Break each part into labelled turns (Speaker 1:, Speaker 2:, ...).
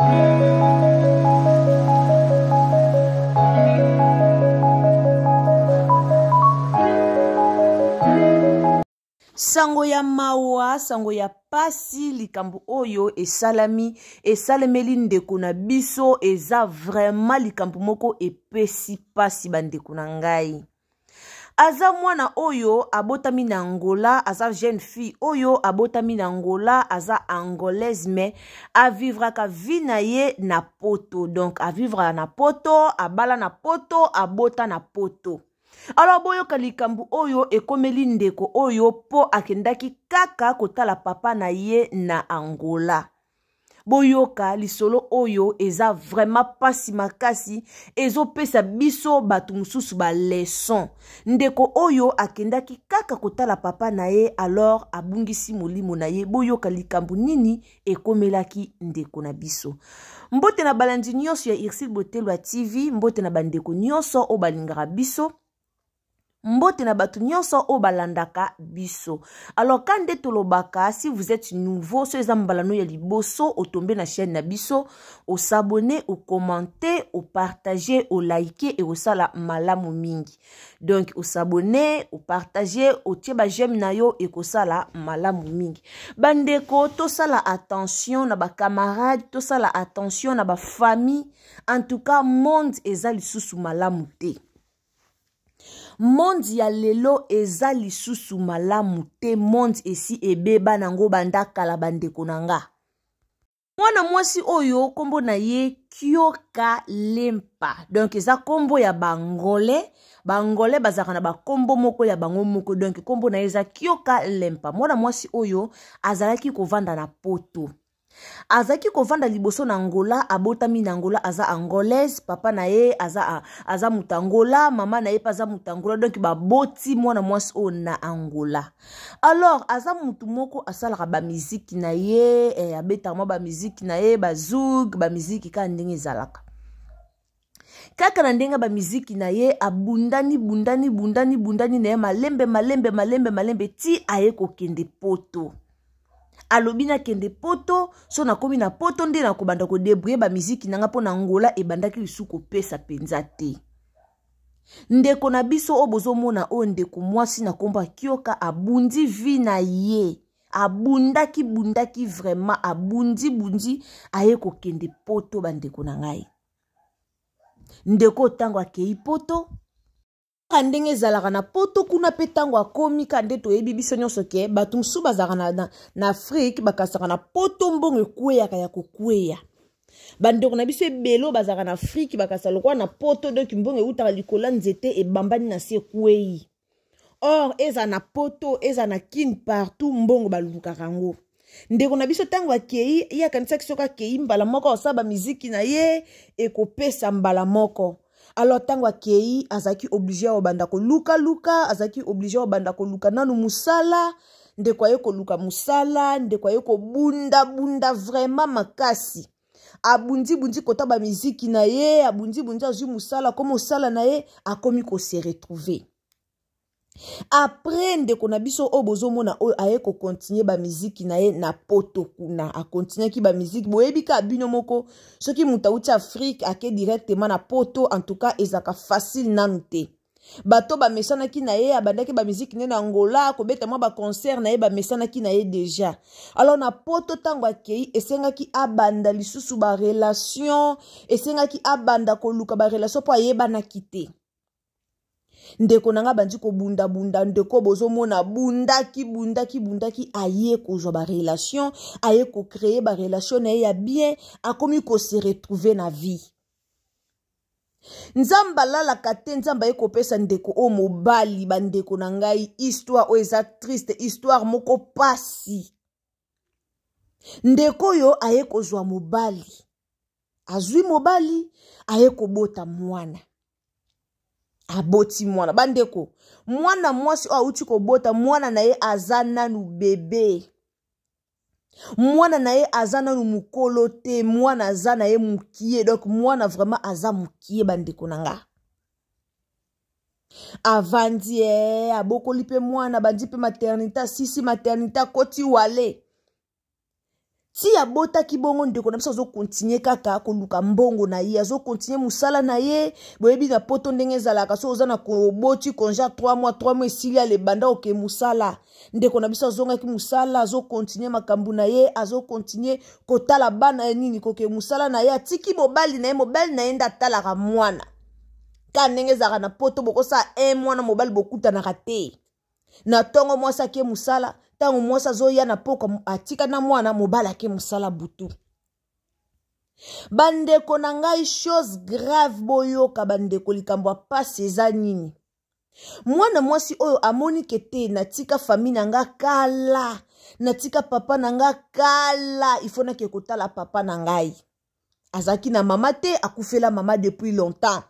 Speaker 1: Sango ya mawa, sango ya pasi, likambo oyo esalami, esalemeli ndeko na biso, eza vraiment likambo moko epesi pasi bandeko na ngai. Aza mwana oyo abotami na Angola, aza jeune fille oyo abotami na Angola, aza angolaise mais avivraka vie na ye na poto. Donc avivraka na poto, abala na poto, abota na poto. Alors boyoka likambo oyo ekomeli ndeko oyo mpo akendaki kaka kotala papa na ye na Angola. Boyoka lisolo oyo eza vraiment pasi makasi, ezopesa biso bato mosusu ba leçon. Ndeko oyo akendaki kaka kotala papa na ye, alors abungisi molimo na ye. Boyoka likambo nini ekomelaki ndeko na biso. Mbote na balandi nyonso ya Ursule Botelwa TV, mbote na bandeko nyonso oyo balingaka biso, mbote na bato nyonso oyo balandaka biso. Alors ka nde tolobaka, si vous êtes nouveau, so eza mbala no ya liboso otombe na chaîne na biso, osabone, okommente, opartage, olike, ekosala malamu mingi. Donc osabone, opartage, otie ba j'aime na yo, ekosala malamu mingi. Bandeko, tosala attention na ba camarades, tosala attention na ba famille. En tout cas, monde eza lisusu malamu te. Monde ya lelo eza lisusu malamu te, monde esi ebeba nango banda kala bandeko na nga. Mwana mwasi oyo kombo na ye Kioka Lempa, donc eza kombo ya bangolais. Bangolais bazalaka na bakombo moko ya bango moko, donc kombo na ye eza Kioka Lempa. Mwana mwasi oyo azalaki kovanda na poto, azalaki kovanda liboso na Angola, abotami na Angola, aza angolaise, papa na ye aza moto Angola, mama na ye pe aza moto Angola, donc baboti mwana mwasi oyo na Angola. Alors aza mutu moko asalaka ba miziki na ye, abetaka mwa ba miziki na ye, ba zouk, ba miziki kaka ndenge ezalaka. Kaka na ndenge ba miziki na ye, abundani, bundani, bundani, bundani na ye malembe, malembe, malembe, malembe, ti aye kokende poto. Alobi nakende poto, so nakomi na poto nde nakobanda kodebrouiller ba miziki nanga mpo na Angola ebandaki lisusu kopesa mpenza te. Ndeko na biso oyo bozomona oyo ndeko mwasi na kombo ya Kioka abundi vie na ye, abundaki bundaki vraiment, abundi bundi aye kokende poto. Bandeko na ngai, ndeko ntango akei poto, kaka ndenge ezalaka na poto kuna pe ntango akomi, kaka nde toyebi biso nyonso ke bato mosusu bazalaka na Afrique, bakasaka na poto mbongo ekweyaka ya kokweya. Bandeko na biso ebele oyo bazalaka na Afrique bakasa lokola na poto, donc mbongo eutaka likolo ya nzete ebambani na se ekwei. Or eza na poto, eza na Kin, partout mbongo balukaka yango. Ndeko na biso ntango akei, ye akanisaki soki akei mbala moko akosala ba miziki na ye ekopesa mbala moko. Alors ntango akei, azalaki obligé ya kobanda kolukaluka, azalaki obligé ya kobanda koluka nanu mosala. Ndeko aye koluka mosala, ndeko aye kobundabunda vraiment makasi, abundibundi kota ba miziki na ye, abundibundi azwi mosala, akomi mosala na ye, akomi kose retrouver. Après ndeko na biso oyo bozomona oyo aye kokontinue ba miziki na ye na poto kuna, akontinuaki ba miziki. Boyebi kaka bino moko, soki moto awuti Afrique ake directement na poto, en tout cas ezalaka facile nanu te. Bato bamesanaki na ye, abandaki ba miziki ne na Angola, kobeta mwa ba concert na ye, bamesanaki na ye déjà. Alors na poto ntango akei, esengaki abanda lisusu ba relation, esengaki abanda koluka ba relation mpo ayebanaki te. Ndeko na nga bandi kobundabunda, ndeko bozomona bundaki, bundaki, bundaki, aye kozwa ba relation, aye kocreye ba relation na ye ya bien, akomi kose retrouver na vie. Nzambe alalaka te, Nzambe aye kopesa ndeko oyo mobali. Bandeko na ngai, histoire oyo eza triste, histoire moko pasi. Ndeko oyo aye kozwa mobali, azwi mobali, aye kobota mwana, aboti mwana. Bandeko, mwana mwasi oyo awuti kobota mwana na ye aza nanu bebe, mwana na ye aza nanu mokolo te, mwana aza na ye mokie, donc mwana vraiment aza mokie. Bandeko na nga, avandi abokoli mpe mwana, abandi mpe maternité, asisi maternité, akoti wale. Ti abotaki bongo, ndeko na biso azokontinue kaka koluka mbongo na ye, azokontinue mosala na ye. Boyebi na poto ndenge ezalaka, so oza na koboti congé ya 3 mois, 3 mois esili, alebanda oke mosala. Ndeko na biso azongaki mosala, azokontinue makambo na ye, azokontinue kotala bana ye nini, koke mosala na ye. Atiki mobali na ye, mobali na ye nde atalaka mwana. Ka ndenge ezalaka na poto, bokosala un mwana mobali bokutanaka te. Na ntongo mwasi ake mosala, ntango mwasi azoya na pokwa atika na mwana, mobali ake mosala butu. Bandeko na ngai, chose grave, boyoka bandeko, likambo ya pasi eza nini? Mwana mwasi oyo amoni ke te, natika fami na nga kala, natika papa na nga kala, ifo nake kotala papa na ngai. Azalaki na mama te, akufela mama depuis longtemps.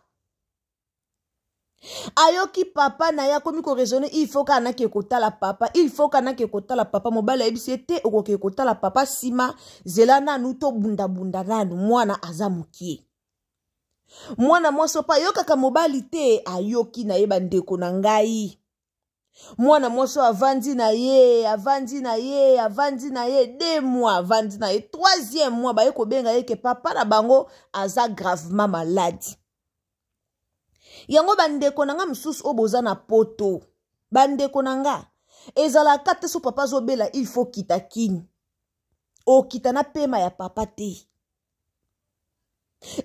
Speaker 1: Ayoki papa na ye, akomi koraisonne: il faut kaka nake kotala papa, il faut kaka nake kotala papa. Mobali ayebisi ye te, okoke kotala papa nsima, zela nanu tobundabunda nanu, mwana aza mokie. Mwana mwasi opo ayokaka mobali te, ayoki na ye. Bandeko na ngai, mwana mwasi oyo avandi na ye, avandi na ye, avandi na ye 2 mois, avandi na ye troisième mois, baye kobenga ye ke papa na bango aza gravement malade. Yango bandeko na nga mosusu oyo boza na poto, bandeko na nga, ezalaka te so papa azobela il faut kita kini, okita na pema ya papa te.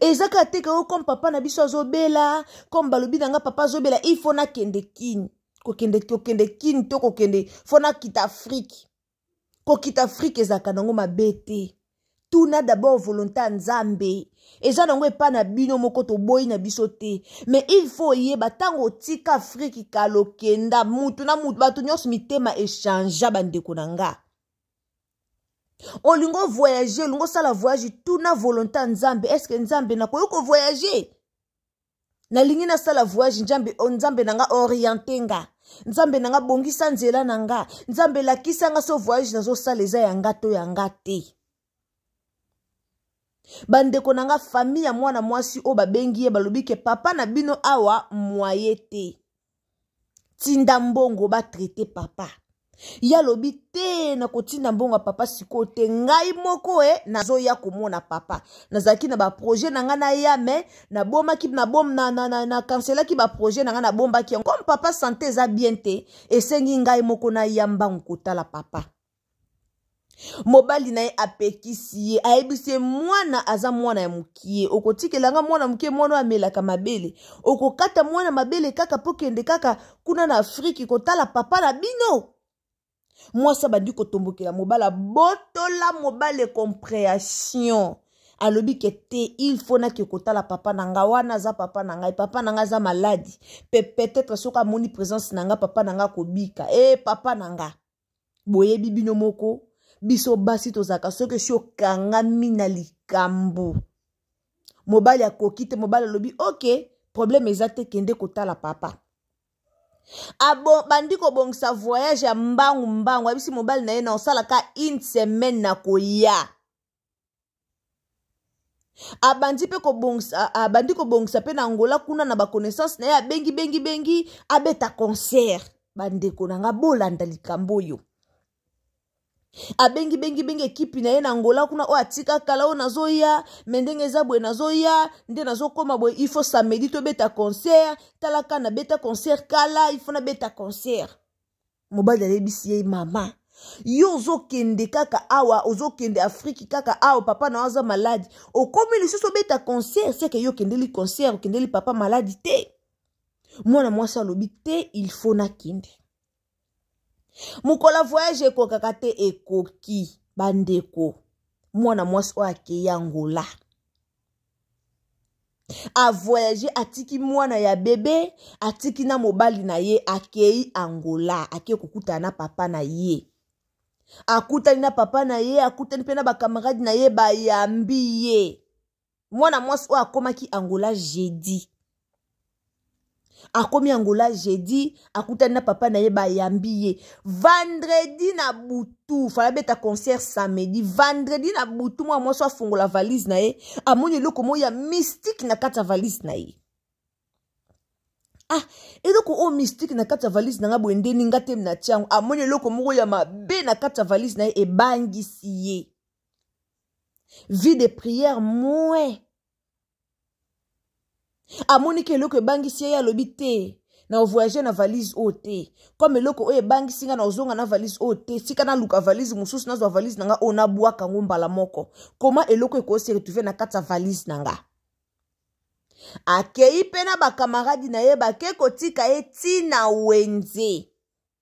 Speaker 1: Eza kaka te ke o comme papa na biso azobela, comme balobi na nga papa azobela, il faut nakende kini. Kokende, kokende kini to kokende, faut nakita Afrique. Kokita Afrique ezalaka nango mabe te. Tuna d'abord volonté ya Nzambe, eza nango epai na bino moko, toboyi na biso te, mais il faut oyeba ntango otika Afrique kala, okenda mutu na mutu, bato nyonso mitema echangea. Bandeko na nga, olingi ovoyage, olingi osala voyage, tuna volonté ya Nzambe: est-ce Nzambe, nakoki kovoyage? Nalingi nasala voyage. Nzambe, Nzambe na nga, oriente nga. Nzambe na nga, bongisa nzela na nga. Nzambe, lakisa nga so voyage nazosala eza ya nga to ya nga te. Bandeko na nga, famille ya mwana mwasi oyo babengi ye, balobi ke papa na bino awa mwaye te, tinda mbongo batraite papa. Ye alobi te, nakotinda mbongo ya papa sikoyo te, ngai moko e nazoya komona papa. Nazalaki na baprojet na ngai naya, me nabomaki, nabom, na, na, na, na kanselaki baprojet na ngai, nabombaki yango. Comme papa santé eza bien te, esengi ngai moko naya mbangu kotala papa. Mobali na ye apekisi ye, ayebisi ye: mwana aza mwana ya mokie, okotikela nga mwana mokie, mwana oyo amelaka mabele, okokata mwana mabele kaka mpo kende kaka kuna na Afriki kotala papa na bino? Mwasi abandi kotombokela mobali, abotola mobali compréhension. Alobi ke te, il faut nake kotala papa na nga wana, aza papa na ngai, papa na ngai aza malade, pe peut-être soki amoni présence na nga, papa na nga akobika. E papa na nga, boyebi bino moko, biso basi tozalaka, soki esi okangami na likambo, mobali akoki te. Mobali alobi: ok, problème eza te, kende kotala papa. Abo bandi kobongisa voyage ya mbangu mbangu. Ayebisi mobali na ye: na osalaka une semaine na koya. Abandi mpe kobongisa, abandi kobongisa mpe na Angola kuna na baconnaissance na ye, abengi bengi bengi, abeta concert. Bandeko na nga, bolanda likambo oyo. Abengi bengi bengi ekipi na ye na Angola kuna oyo atika kala: oyo nazoya, me ndenge eza boye, nazoya nde nazokóma boye, il faut samedi tobeta concert. Talaka, nabeta concert kala, il faut nabeta concert. Mobali ayebisi ye: mama, yo ozokende kaka awa, ozokende Afriki kaka awa, papa na yo aza malade, okomi lisusu obeta concert, seke yo okendeli concert, okendeli papa malade te. Mwana mwasi alobi te, il faut nakende. Mokolo voyage ekokaka te, ekoki. Bandeko, mwana mwasi oyo akei Angola, avoyage, atiki mwana ya bebe, atiki na mobali na ye, akei Angola, akei kokutana na papa na ye. Akutani na papa na ye, akutani mpe na bakamarade na ye, bayambi ye. Mwana mwasi oyo akomaki Angola jeudi, akomi Angola jeudi, akutani na papa na ye, bayambi ye. Vendredi na butu, fala beta concert samedi, vendredi na butu, mwana mwasi afungola valise na ye, amoni eloko moko ya mystique na kati ya valise na ye. Ah, eloko oyo mystique na kati ya valise na nga boye, ndeni nga te na tiango? Amoni eloko moko ya mabe na kati ya valise na ye, ebangisi ye. Vie de prière moins. Amoni ke eloko ebangisi ye, alobi te na voyage na valise oyo te, comme eloko oyo ebangisi nga na ozonga na valise oyo te, sika naluka valise mosusu, nazwa valise na nga oyo nabwaka yango mbala moko. Koma eloko ekoki se retrouver na kati ya valise na nga. Akei mpe na bakamaradi na ye, bake kotika ye ntina wenze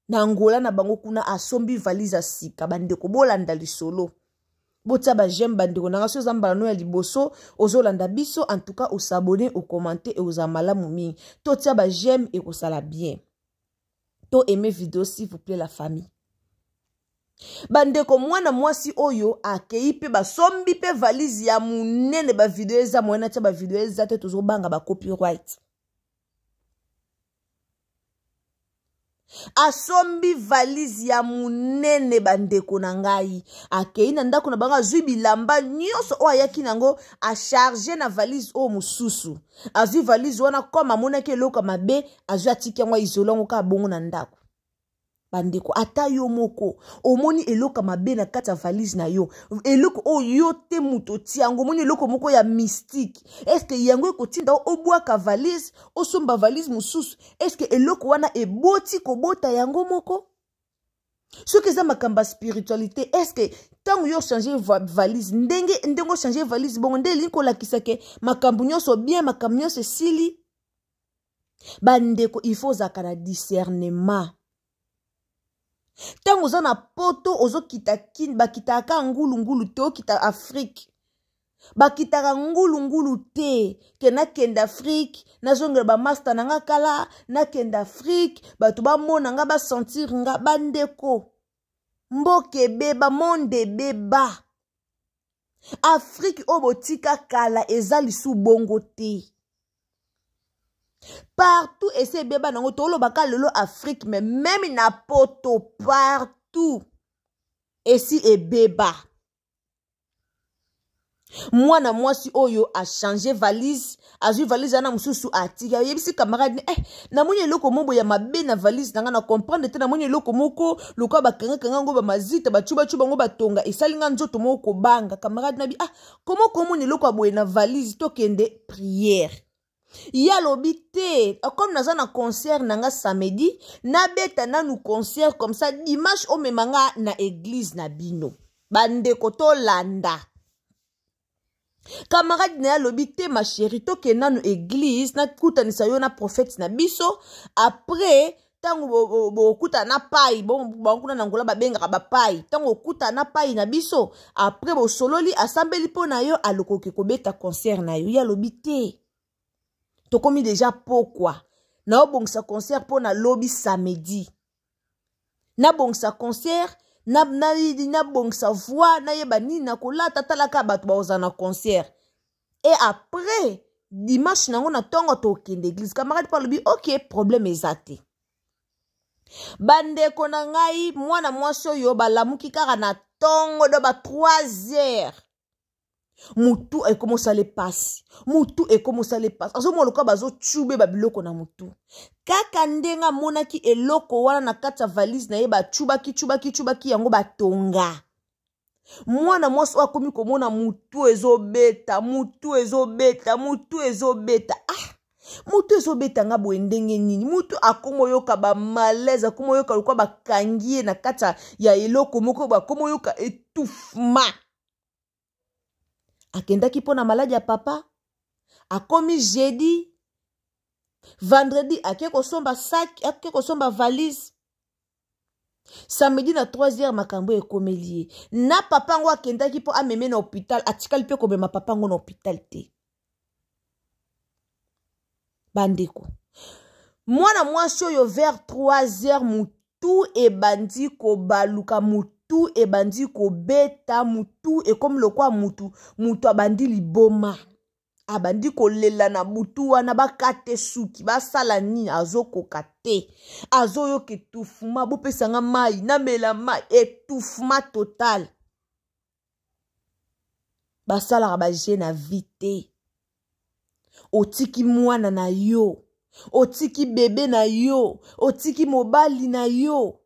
Speaker 1: na Angola na bango kuna, asombi valise ya sika. Bandeko, bolanda lisolo, botia ba j'aime. Bandeko na nga, so eza mbala no ya liboso ozolanda biso, en tout cas osabone, okommente, ekozala malamu mingi. Totia ba j'aime, ekosala bien. To aime video, s'il vous plaît, la famille. Bandeko, mwana mwasi oyo akei mpe basombi mpe valise ya monene. Bavideo eza moyen natia bavideo eza te, tozobanga ba copyright. Asombi valise ya monene, bandeko na ngai. Akei na ndako na bango, azwi bilamba nyonso oyo ayaki nango, acharge na valise oyo mosusu. Azwi valise wana, comme amonaki eloko ya mabe, azwi, atiki yango, aizole yango kaka bongo na ndako. Bandeko, ata yo moko omoni eloko ya mabe na kati ya valise na yo, eloko oyo yo te moto otia yango, omoni eloko moko ya mystique, eske yango ekotinda obwaka valise, osomba valise mosusu? Eske eloko wana eboti kobota yango moko? Soki eza makambo ya spiritualité, eske ntango yo ochange valise, ndenge ndenge ochange valise bongo nde elingi kolakisa ke makambo nyonso bien, makambo nyonso esili? Bandeko, il faut ozalaka na discernement. Ntango oza na Poto, ozokita Kini, bakitaka kaka ngulungulu te. Okita Afrike, bakitaka ngulungulu te. Ke nakende Afrike, nazongela bamaster na nga kala, nakende Afrike, bato bamona nga, basentir nga. Bandeko, mboka ebeba, monde ebeba. Afrike oyo botika kala eza lisu bongo te. Partout esi ebeba nango. Tolobaka lelo Afrique, mais même na Poto, partout esi ebeba. Mwana mwasi oyo achange valise, azwi valise wana mosusu, atiki, ayebisi camarade: "Namoni eloko moko ya mabe na valise na nga, na comprendre te. Namoni eloko moko lokola bakangakanga yango, bamazita, bacubacuba yango, batonga, esali nga nzoto moko kobanga." Camarade na bi: "Ah, komo komona eloko ya boye na valise? Tokende prière." Ye alobi: "Te, comme naza na concert na nga samedi, nabeta nanu concert, comme ça dimanche omema nga na église na bino." Bandeko, tolanda. Camarade na ye alobi: "Te, ma chérie, tokende nanu église, nakutanisa yo na prophète na biso. Après, ntango bokutana na pai bango kuna na Ngola, babengaka bapai, ntango okutana na pai na biso, après bosololi, asambeli mpo na yo, alokoki kobeta concert na yo." Ye alobi: "Te, tokomi déjà pokwa, naobongisa concert mpo na lobi samedi, nabongisa concert, nabongisa voix, nayeba nini nakolata, talaka bato bakozala na concert, et après dimanche nango na ntongo tokende église." Camarade mpo alobi: "Ok, problème eza te." Bandeko na ngai, mwana mwasi oyo balamuki kaka na ntongo do ba 3 heures, mutu ekomosala epasi, mutu ekomosala epasi, azomona lokola bazocube babiloko na mutu. Kaka ndenge amonaki eloko wana na kati ya valise na ye, bacubaki cubaki cubaki yango, batonga. Mwana mwasi oyo akomi komona mutu ezobeta, mutu ezobeta, mutu ezobeta. Ah, mutu ezobeta nga boye ndenge nini? Mutu akoma oyoka bamalaise, akoma oyoka lokola bakangi ye na kati ya eloko moko, bakoma oyoka étouffement. Akendaki mpo na maladi ya papa. Akomi jeudi, vendredi ake kosomba sac, ake kosomba valise. Samedi na 3 heures, makambo ekomeli ye na papa yango. Akendaki mpo ameme na hôpital, atikali mpe komema papa yango na hôpital te. Bandeko, mwana mwasi oyo vers 3 heures, mutu ebandi kobaluka, mutu ebandi kobeta, mutu ekomi lokwa mutu, mutu abandi liboma, abandi kolela na butu wana. Bakate suki, basala nini, azokoka te, azoyoka étouffement. "Bopesanga mai, namela mai." Étouffement total. Basalaka baje na vie te. Otiki mwana na yo, otiki bebe na yo, otiki mobali na yo,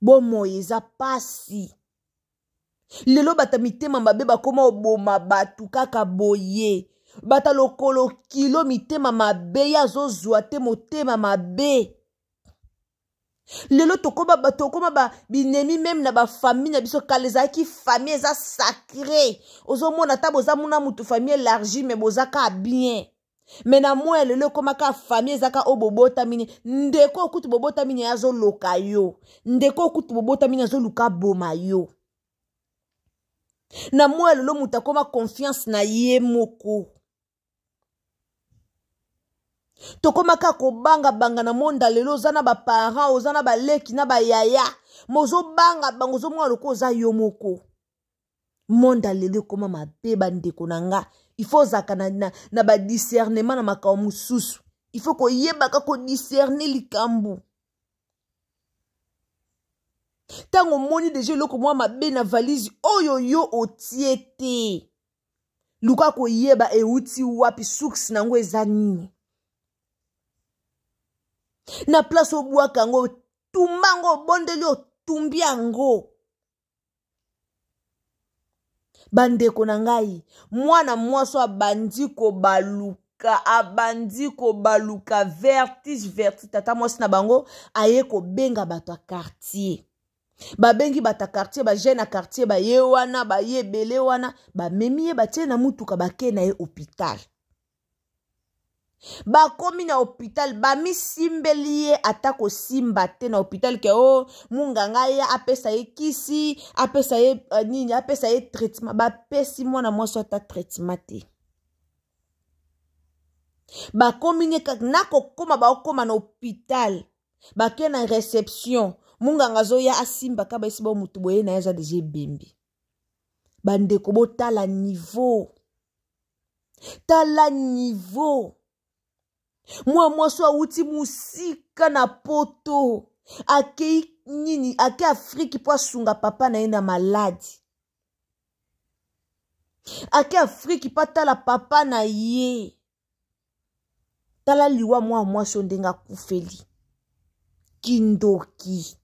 Speaker 1: bomoi eza pasi. Lelo bato ya mitema mabe bakoma oboma bato kaka boye. Bata lokolo kilo mitema mabe, ye azozwa te motema mabe. Lelo tokoma ba, tokoma ba binemi meme na bafamille na biso. Kala ezalaki famille eza sacré, ozomona ata boza muna mutu famille élargie me boza kaka bien. Me na moi ya lelo ekoma kaka famille eza kaka oyo bobotami ne ndeko okutu bobotami ne azoloka yo, ndeko okutu bobotami ne azoluka boma yo. Na moi ya lelo moto akoma confiance na ye moko. Tokoma kaka kobangabanga na monde ya lelo. Oza na baparent, oza na baleki na bayaya, ma ozobanga bango, ozomona lokola oza yo moko. Monde ya lelo ekoma mabe bandeko na nga. Il faut ozalaka na, na, na badiscernement na makambo mosusu. Il faut koyebaka kodiscerne likambo. Ntango omoni deja eloko mwa mabe na valise oyo yo otie te, luka koyeba euti wapi, source na yango eza nini. Na place obwaka yango, tumba yango, obondeli, otumbi yango. Bandeko na ngai, mwana mwasi abandi kobaluka, abandi kobaluka, vertige, vertige. Tata mwasi na bango aye kobenga bato ya quartier. Babengi bato ya quartier, bajeune ya quartier baye wana, baye ebele wana, bamemi ye, batie na mutuka, bake na ye hôpital. Bakomi na hôpital, bamisimbeli ye ata kosimba te na hôpital ke o oh, munganga ye apesa ye kisi, apesa ye uh, nini, apesa ye traitement. Bapesi mwana mwasi ata traitement te. Bakomi ne kaka na kokoma, bakokoma na hôpital, bake na reception, munganga azoya asimba kaka bayesi bao motu boye na ye aza deja ebembe. Bandeko, botala niveau, tala niveau. Mwa mwasi awuti mosika na poto, akei nini, ake Afriki mpo asunga papa na ye na maladi. Ake Afriki mpo atala papa na ye. Tala liwa mwa mwasi oyo ndenge akufeli kindoki.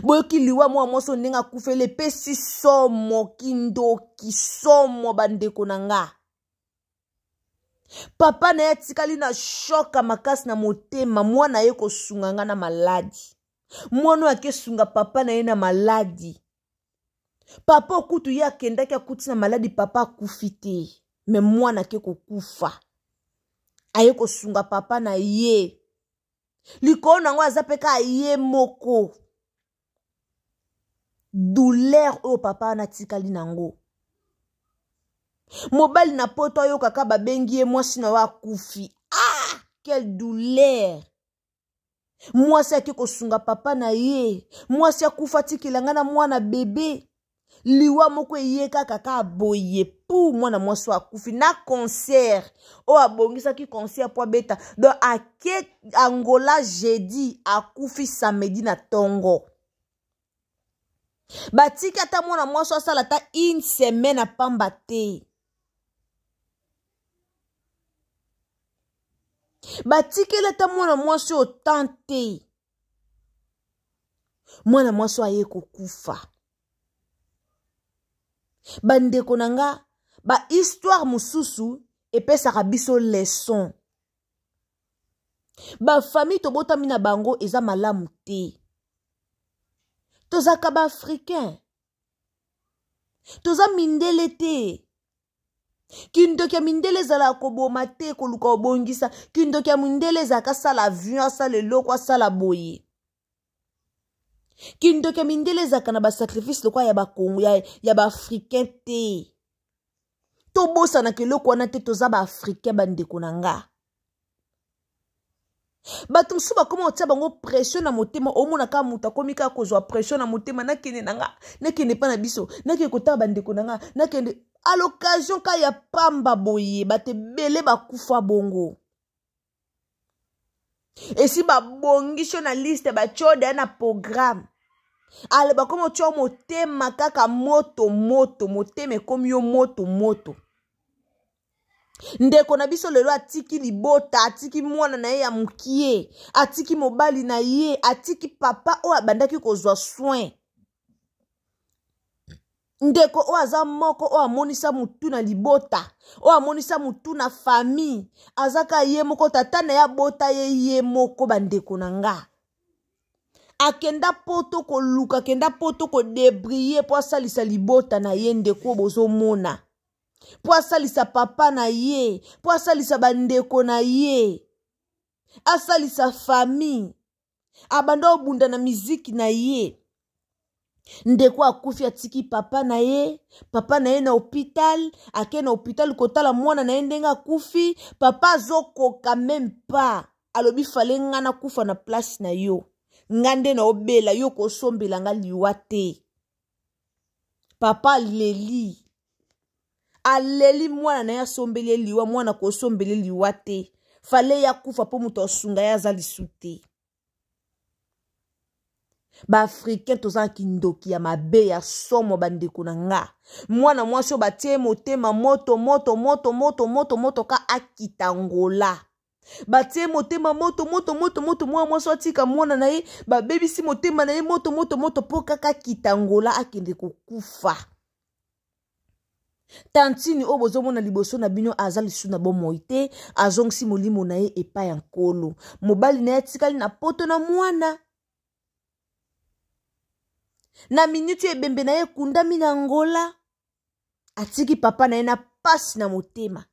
Speaker 1: Boyoki liwa mwa mwasi oyo ndenge akufeli, epesi somo, kindoki somo. Bandeko na nga, papa na ye atikali na shoka makasi na motema. Mwana ye kosunga nga na maladi, mwana oyo akesunga papa na ye na maladi. Papa okutu ye akendaki akuti na maladi, papa akufi te, me mwana ake kokufa, aye kosunga papa na ye. Likolo na yango aza mpe kaka ye moko. Douleur oyo papa wana atikali na yango. Mobali na poto ayokaka babengi ye mwasi na yo akufi. Ah, quelle douleur! Mwasi ake kosunga papa na ye, mwasi akufa, atikela ngai na mwana bebe. Liwa moko eye kaka kaka boye pu mwana mwasi oyo akufi na concert oyo abongisaki concert mpo abeta. Donc ake Angola jeudi, akufi samedi na ntongo. Batiki ata mwana mwasi asala ata une semaine apamba te. Batikeli ata mwana mwasi oyo tan te. Mwana mwasi oyo aye kokufa. Bandeko na nga, bahistoire mosusu epesaka biso leçon. Bafamille tobotami na bango eza malamu te. Tozalaka baafricain, toza mindele te. Kindoki ya mindele ezalaka koboma te, koluka kobongisa. Kindoki ya mindele ezalaka asala avion, asala eloko, asala boye. Kindoki ya mindele ezalaka na basacrifice lokola ya bakongo, ya baafricain te. Tobosanaka eloko wana te, toza baafricain. Bandeko na nga, bato mosusu bakoma kotia bango pression na motema. Omona kaka moto akomi kaka kozwa pression na motema: nakende na nga, nakende mpa na biso, nakende kotala bandeko na nga, nakende à l'occasion ka ya pamba boye. Bato ebele bakufa bongo. Esi babongisi yo na liste, batioda na programme, ale bakoma otya motema kaka moto moto, motema ekomi yo moto moto. Ndeko na biso lelo atiki libota, atiki mwana na ye ya mokie, atiki mobali na ye, atiki papa oyo abandaki kozwa soin. Ndeko oyo aza moko oyo amonisa motu na libota, oyo amonisa motu na famille, aza kaka ye moko, tata na ye abota ye ye moko. Bandeko na nga, akenda poto koluka, akenda poto kodebrie mpo asalisa libota na ye. Ndeko oyo bozomona, mpo asalisa papa na ye, mpo asalisa bandeko na ye, asalisa famille, abanda obunda na miziki na ye. Ndeko akufi, atiki papa na ye, papa na ye na hopital. Ake na hopital kotala mwana na ye ndenge akufi. Papa azokoka meme pas, alobi: "Fale nga nakufa na place na yo, nga nde naobela, yo kosombela nga liwa te." Papa aleli, aleli mwana na ye asombeli ye liwa. Mwana kosombeli liwa te, fale ye akufa mpo moto asunga ye aza lisu te. Baafricain toza na kindoki ya mabe ya somo. Bandeko na nga, mwana mwasi oyo batie motema moto moto moto moto moto moto ka akita Ngola, batie motema moto moto moto moto. Mwana mwasi atika mwana na ye, babebisi motema na ye moto moto moto mpo kaka akita Ngola akende kokufa. Tantine oyo bozomona liboso na bino aza lisusu na bomoi te, azongisi molimo na ye epai ya Nkolo. Mobali na ye atikali na poto na mwana. Na miniti oyo ebembe na ye ekundami na Ngola. Atiki papa na ye na pasi na motema.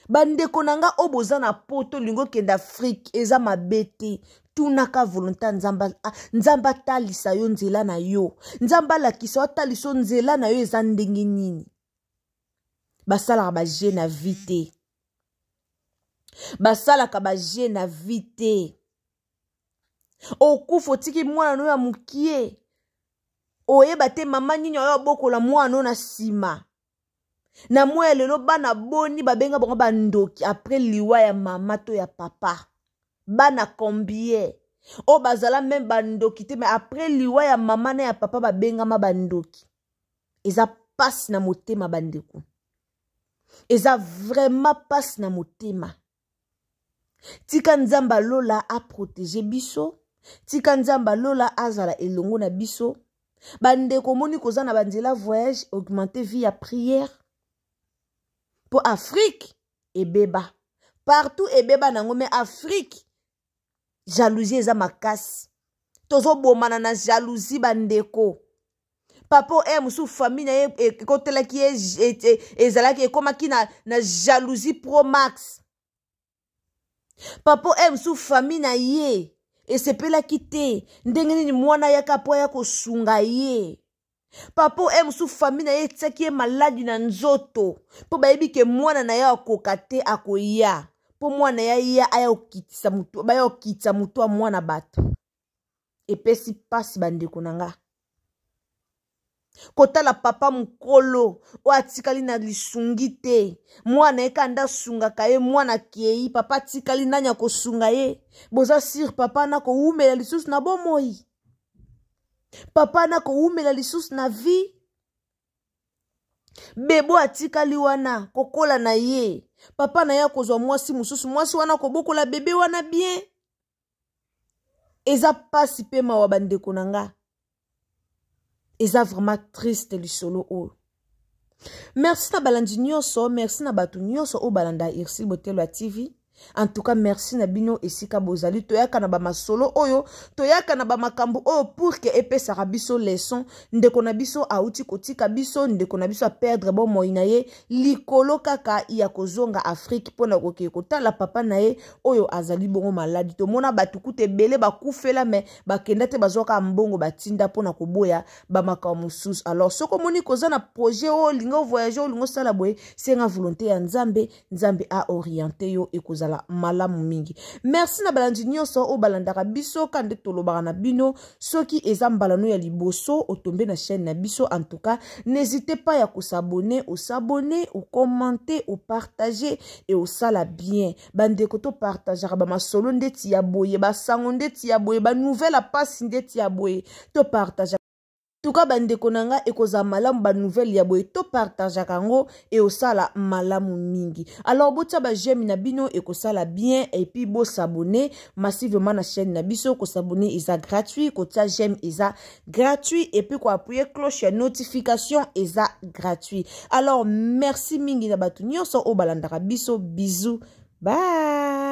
Speaker 1: Bandeko na nga oyo boza na poto, olingi okende Afrike, eza mabe te. Tunaka volonté ya Nzambe. Nzambe atalisa yo nzela na yo, Nzambe alakisa yo, atalisa yo nzela na yo eza ndenge nini. Basalaka baje na vie te, basalaka baje na vie te. Okufa, otiki mwana no ya mokie, oyeba te mama nini oyo abokola mwana no na nsima. Na mwa ya lelo, bana boni babenga bango bandoki après liwa ya mama to ya papa? Bana combien oyo bazala meme bandoki te, mais après liwa ya mama na ya papa babengama bandoki? Eza pasi na motema, bandeko, eza vraiment pasi na motema. Tika Nzambe alola aprotege biso, tika Nzambe alola azala elongo na biso. Bandeko, omoni koza na banzela voyage, augmente vie ya prière, mpo Afrique ebeba partout, ebeba nango, mais Afrique jalousie eza makasi, tozobomana na jalousie. Bandeko, papa oyo mosusu famille na ye ekotelaki ye, ezalaki ekomaki na jalousie pro max. Papa oyo mosusu famille na ye esepelaki te ndenge nini mwana ayaka mpo aya kosunga ye. Papa oyo mosusu famille na ye etiaki ye maladi na nzoto mpo bayebi ke mwana na ye akoka te, akoya mpo mwana ya ye aya kokitisa motu, baya kokitisa motu ya mwana bato. Epesi mpasi, bandeko na nga, kotala papa mokolo oyo atikali na lisungi te. Mwana ye kaka nde asungaka ye. Mwana akei, papa atikali, nani akosunga ye? Boza sire papa na kowumela lisusu na bomoi? Papa na kowumela lisusu na vie? Bebo atikali wana kokola na ye, papa na ye akozwa mwasi mosusu, mwasi wana kobokola bebe wana bien. Eza pasi mpe mawa, bandeko na nga, eza vraiment triste lisolo oyo. Merci na balandi nyonso, merci na bato nyonso oyo balanda Irsil Botelo ya TV. En tout cas, merci na bino esika bozali. Toyaka na bamasolo oyo, toyaka na bamakambo oyo pour ke epesaka biso leçon. Ndeko na biso auti kotika biso, ndeko na biso aperdre bomoi na ye likolo kaka ya kozonga Afrike mpona kokee kotala papa na ye oyo azali bongo maladi. Tomona bato kuta ebele bakufela, me bakenda te, bazwaka mbongo batinda mpona koboya bamakambo mosusu. Alors soki omoni koza na projet oyo olingi ovoyage, olingi osala boye, senga volonté ya Nzambe, Nzambe aoriente yo, ekozala malamu mingi. Merci na balandi nyonso oyo balandaka biso. Ka nde tolobaka na bino, soki eza mbala no ya liboso otombe na chaîne na biso, en tout cas n'hésitez pas ya kosabone, osabone, okommente, opartage e osala bien. Bandeko, topartageaka bamasolo ndeti ya boye, basango ndeti ya boye, banouvelle ya pasi ndeti ya boye, topartage. Tuka bandeko na nga, ekozala malamu banouvelle ya boye topartageaka yango, eosala malamu mingi. Alors botia baj'aime na bino, ekosala bien, et puis bos'abonner massivement na chaîne na biso. Kos'abonner eza gratuit, kotia j'aime eza gratuit, et puis koappuyer cloche ya notification eza gratuit. Alors merci mingi na bato nyonso oyo balandaka biso. Bisous, bye.